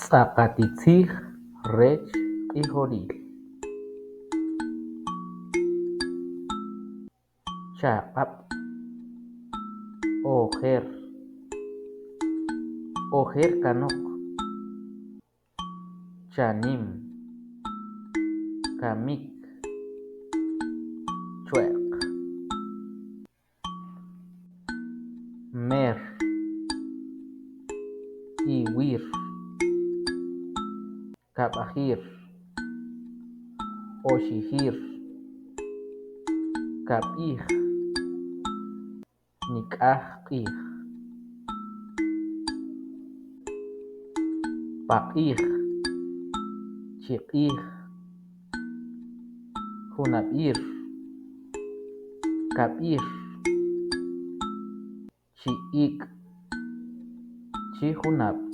Tz'aqatitzij rech q'ijolil. Chaq'ab', ojer, ojer kanoq, chanim, kamik, chwe'q. Mer, iwir, kab'ajir, oxijir, kab'ij, nik'aj q'ij. Paq'ij, chiq'ij, junab'ir, kab'ir, chi ik', chi junab'.